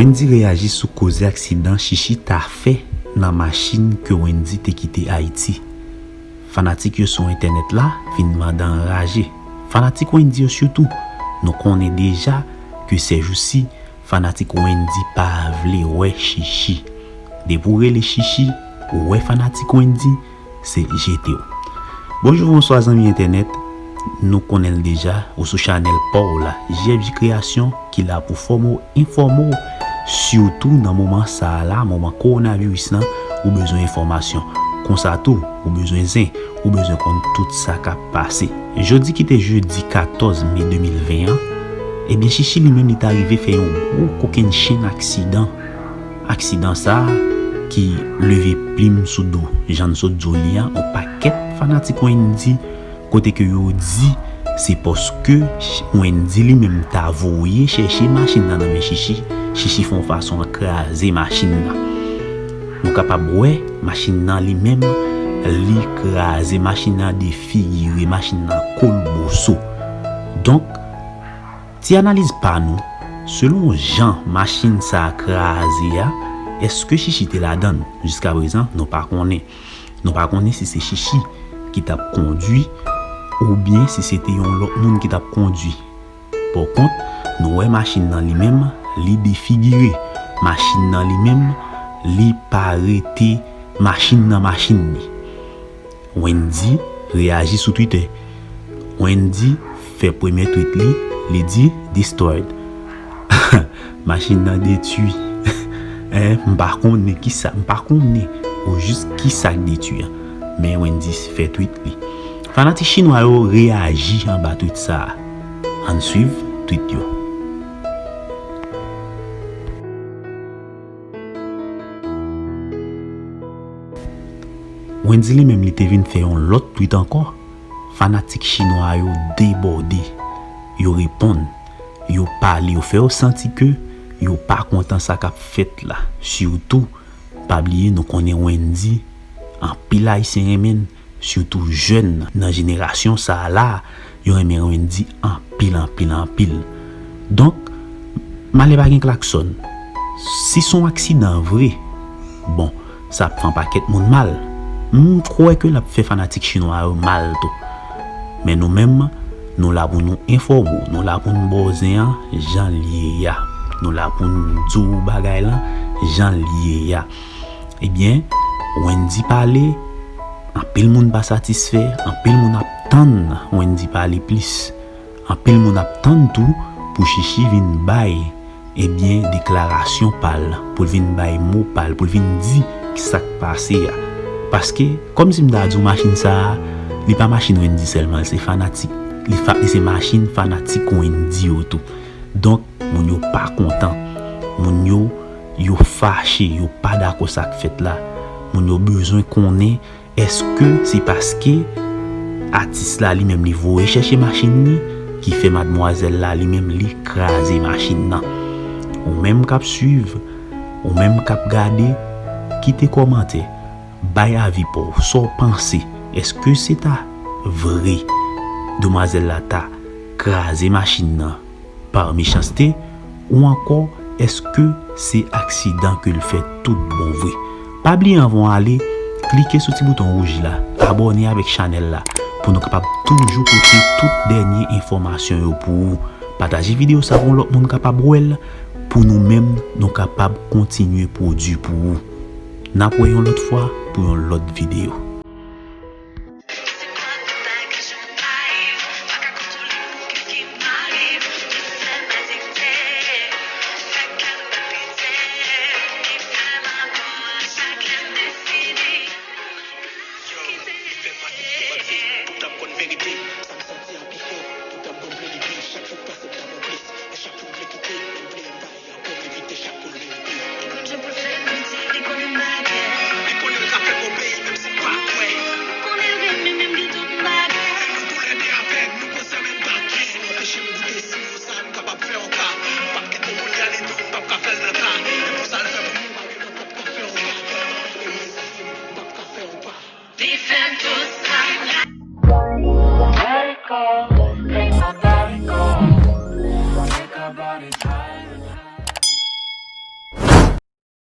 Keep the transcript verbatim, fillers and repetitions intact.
Wendy reyaji sou koze aksidan Chichi ta fè nan machin ke Wendy te kite Ayiti. Fanatik yo sou entènèt la vin mande anraje. Fanatik Wendy yo sitou, nou konnen deja ke sèjousi, fanatik Wendy pa vle wè Chichi. Depi w rele Chichi, ou wè fanatik Wendy, se jete w. Bonjou, bonswa zanmi entènèt. Nou konnen l deja, ou sou chanèl pa w la, J F J Kreyasyon, ki la pou fòme w, enfòme w, sitou nan moman sa a la, moman kowonaviris lan, ou bezwen enfòmasyon. Konsa tou, ou bezwen zen, ou bezwen konn tout sa k ap pase. Jodi ki te jedi katòz me de mil ven an, ebyen Chichi li menm li ta rive fè yon gwo kokennchenn aksidan. Aksidan sa a ki leve plim sou do, jan n sot di w li a, yon pakèt fanatik Wendy, kote ke yo di se paske Wendy li menm ta voye chèche machin nan nan men Chichi, Chichi fè yon fason l kraze machin nan. Nou kapab wè machin nan li menm, li kraze machin nan, defigire machin nan, kolboso. Donk, ti analiz pa nou, selon jan machin sa a kraze a, èske Chichi te ladan l? Jiskaprezan, nou pa konnen. Nou pa konnen si se Chichi ki t ap kondui oubyen si se te yon lòt moun ki t ap kondui. Pòkont, nou wè machin nan li menm, li defigire. Machin nan li menm, li pa rete machin nan machin li. Wendy reyaji sou Twitter. Wendy fè premye tweet li, li di, "Destroyed." Machin nan detwi. Eh, m pa konnen kisa, m pa konnen ojis kisa k detwi an. Men Wendy fè tweet li. Fanatik chinwa yo reyaji anba tweet sa a. Ann swiv tweet yo. Wendy li menm li te vin fè yon lòt tweet ankò. Fanatik chinwa yo debòde. Yo reponn. Yo pale, yo fè yo santi ke yo pa kontan sa k ap fèt la. Sitou, pa bliye nou konnen Wendy, anpil Ayisyen renmen l, sitou jèn nan jenerasyon sa a la, yo renmen Wendy anpil, anpil, anpil. Donk, malè pa gen klaksòn. Si s on aksidan vre, bon, sa ap fè yon pakèt moun mal. M kwè ke l ap fè fanatik chinwa yo mal tou. Men nou menm, nou la pou nou enfòme w, nou la pou n ba w zen an jan l ye a. Nou la pou n di w bagay lan jan l ye a. Ebyen, Wendy pale, anpil moun pa satisfè, anpil moun ap tann Wendy pale plis. Anpil moun ap tann tou pou Chichi vin bay, ebyen, deklarasyon pa l, pou l vin bay mo pa l, pou l vin di kisa k pase a. Paske, kòmsi m ta di w machin sa a, li pa machin Wendy sèlman, li se fanatik, li fa-, li se machin fanatik Wendy yo tou. Donk, moun yo pa kontan. Moun yo, yo fache, yo pa dakò sa k fèt la. Moun yo bezwen konnen, èske se paske atis la li menm li voye chèche machin li ki fè madmwazèl la li menm li kraze machin nan? Ou menm k ap swiv, ou menm k ap gade, kite kòmantè, bay avi pa w, sa w panse? Èske se ta vre demwazèl la ta kraze machin nan pa mechanste, ou ankò èske se aksidan ke l fè tout bon vre? Pa bliye anvan w ale, klike sou ti bouton wouj la, abòne avèk chanèl la pou nou kapab toujou pote tout dènye enfòmasyon yo pou ou. Pataje videyo sa pou yon lòt moun kapab wè l, pou nou menm nou kapab kontinye pwodui pou ou. N ap wè yon lòt fwa pou yon lòt videyo.